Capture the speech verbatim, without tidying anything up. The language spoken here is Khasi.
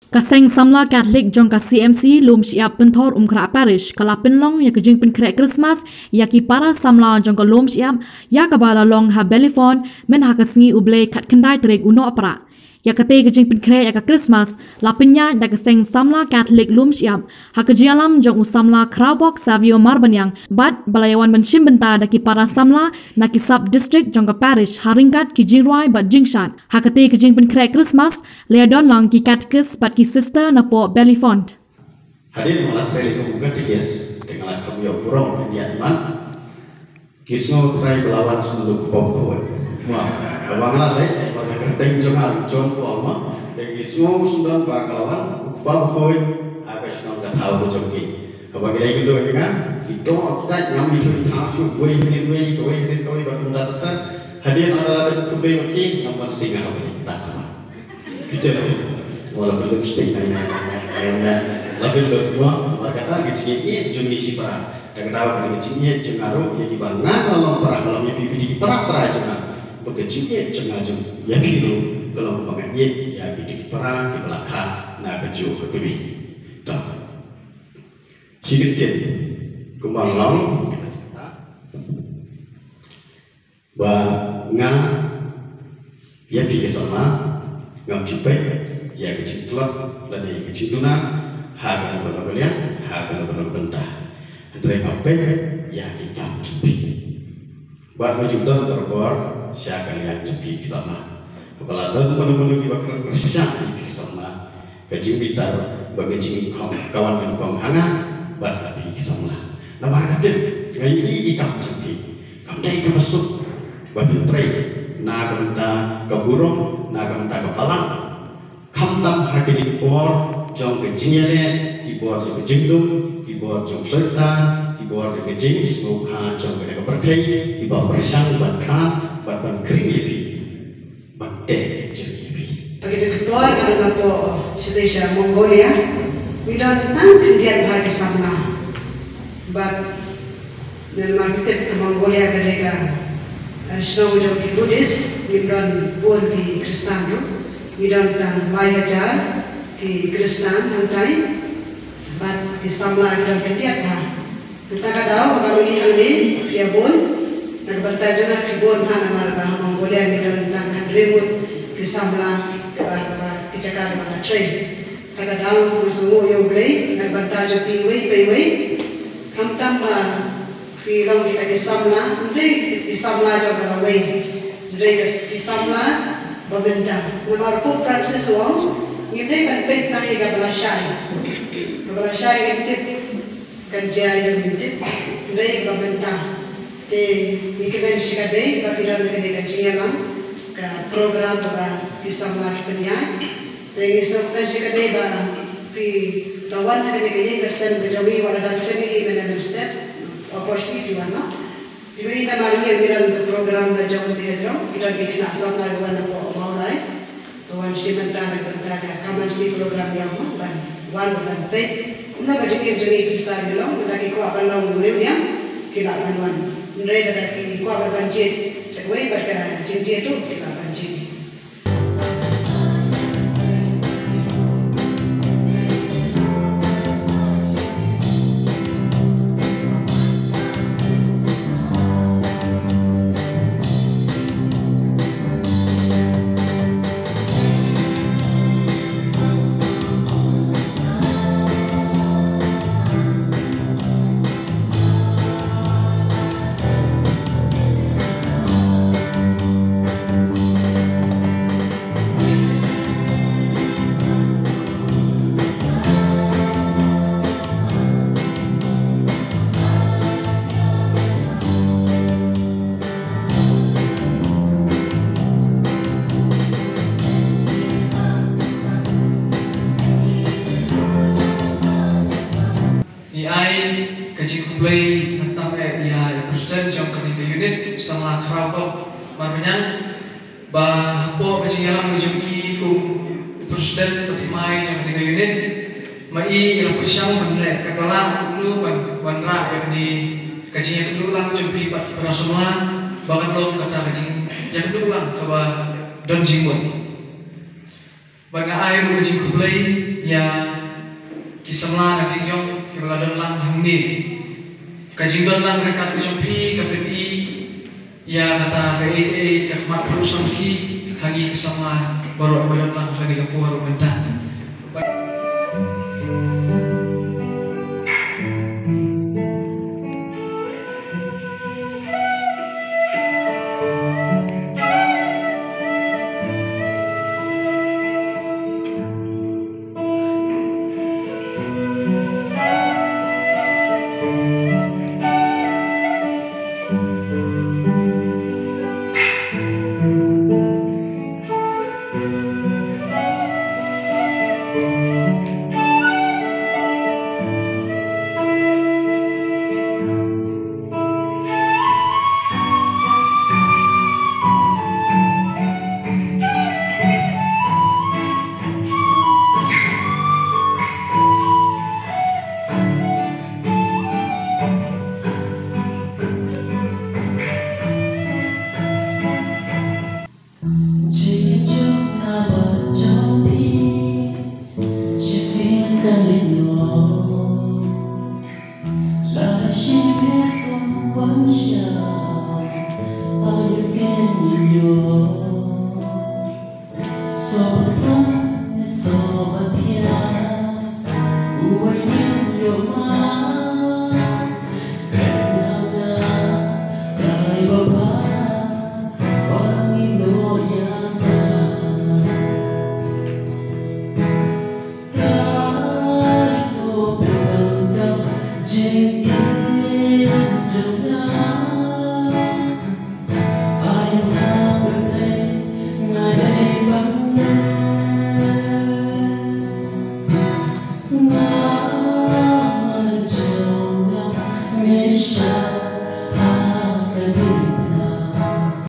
Ka Seng Samla Katholik jong ka C M C Lumshyiap Pynthor Umkhrah Parish ka la pynlong ïa ka jingpynkhreh Christmas ïa ki para samla jong ka Lumshyiap, ïa kaba la long ha Ballyphone myn ha ka sngi U Blei khatkhyndai tarik u Nohprah. Ïa kata ka jingpynkhreh ïa ka Christmas la pynïaid da ka Seng Samla Katholik Lumshyiap ha ka jingïalam jong u Samla Khrawbok Savio Marbaniang bad ba la ïawan ban shim bynta da ki para samla na ki sub district jong ka parish ha ryngkat ki jingrwai bad jingshad. Ha kata ka jingpynkhreh Christmas la ïadon lang ki katekis bad ki sister na poh Ballyphone. Hadien ba nga la trei kum u katekis te nga la kham ïoh burom khyndiat man. Ki sngew trai ba la wan sngewduk pop khoi. Ma, haba nga la leit, ba ka kyrteng jong nga John Paul ma. Te ki sngew sngewduk ba ka la wan u kpa ba khoi ha ka shnong ka thaw ka jong ki. Haba ki leit kynduh ïa nga, ki doh ki tait ngam ithuh ithaw shuh, wei hadien wei, kawei hadien kawei bad kumta kumta. Hadien ba nga la dep khublei bad ki, ngam wan sngew haba ki tait khmat. Kita lah. Wala pynlut sting na ina ina ina. Lakin dot dua, markata ka jingïeit jong ngi shipara. Da ka daw ka jingïeit jong nga ruh ïa kiba nga nga long para, nga long ïa phi phi ki para trai jong nga. Bad ka jingïeit jong nga jong ïa phi ruh ka long ba nga ïeit ïa ki ki para kiba la kha na ka juh ka kmie. Ta. Shi kyntien kumba nga long. Ba nga ïa phi ki samla ngam ju peit ïa ka jingtlot lane ïa ka jingduna ha kano kano ka liang, ha kano kano ka bynta. Hynrei nga peit ïa ki kam jong phi. Bad nga ju don barabor sha ka liang jong phi ki samla. Haba la don mano mano kiba kren pyrshah ïa phi ki samla, ka jingbitar bad ka jingïeit ka wan nyngkong ha nga bad ha phi ki samla. Namar ka tip nga ïohi ki kam jong phi. Kam dei kaba suk ba phin trei na ka bynta ka burom, na ka bynta ka balang. Khamtam ha kine ki por jong ka jingïaleh, ki por jong ka jingdum, ki por jong ka soitan, ki por jong ka jingsngewbha jong kane ka pyrthei, kiba pyrshang ban tan bad ban khring ïa phi. Ba te jingkipi. Bad kita ki por ka dang hapoh shatei sha Mongolia. Ngi don tang khyndiat bha ki samla. Bad namar phi tip ka Mongolia ka dei ka, eh, shnong jong ki Buddhist, ngim don bun ki Khristan ruh. Ngi don tang lai hajar ki Khristan hangtai. Bad ki samla ki don khyndiat bha. Mynta ka daw, haba ngi hangne, phi ïa bun, na ka bynta jong nga phi bun bha namar ba ha Mongolia ngi don tang hynriew ngut ki samla kiba, kiba, ki jaka kiba nga trei. Mynta ka daw, nga sngewnguh ïa U Blei, na ka bynta jong phi iwei pa iwei. Khamtam ba phi long kita ki samla, ym dei ki samla jong ka lawei. Hynrei ki samla ba bynta. Namar Pope Francis u ong, ngim dei ban peit tang ïa kaba lashai. Kaba lashai ngim tip. Kan jia ïa u mynta, hynrei ba mynta. Te ngi kmen shikatdei ba phi don kane ka jingïalang, ka program ba phi samla ki pynïaid. Te ngi sngewkmen shikatdei ba phi la wan ha kane ka ïing ka sem ka jong ngi, wat la dang khlem ïohi mynne mynstep, opportunity wan noh. Phi ïohi namar ngi, ngi don ka program la jong ka jong, ki don ki khynnah samla ki wan napoh Mawlai. Ka wan shim bynta na ka bynta ka, ka man shi program ïa u ban wan ban peit. Kumno ka jingim jong ngi Khristan ngi long, lada ki kwah ban long riewniam, ki lah ban wan. Hynrei lada ki kwah ban, ban jied sha kawei bad ka jingjied ruh, ki lah ban jied. Ngi ai ka jingkhublei khamtam eh ïa i president jong kane ka unit, Samla Khrawkop Marbaniang, ba hapoh ka jingïalam ka jong i kum u president ba thymmai jong kane ka unit, ma i i la pyrshang ban leh katba lah kumno ban wanrah ïa kane ka jingïakynduh lang jong phi bad ki para samla, ba kan long kata ka jingïakynduh lang kaba don jingmut. Bad nga ai ruh ka jingkhublei Ïa ki samla na Dieng Ïong kiba la don lang hangne. Ka jingdon lang ryngkat ka jong phi ka pyni ïa kata kaei kaei ka khmat pyrshang ki ha ngi ki samla baroh ba don lang ha kane ka por mynta. Jingïasyllok na bad jong phi shisien kan leit noh. Lada shisien phi wan sha, ayu ken ïoh. Sobat tang ne sobat thiah, uwei ngin ïoh ma. Peit na nga, dei ba bha, ong ïa nga. Kato pynban ka jingim jong nga. Ayu ha pyrthei nga dei ban leh. Nga man jong nga, me sha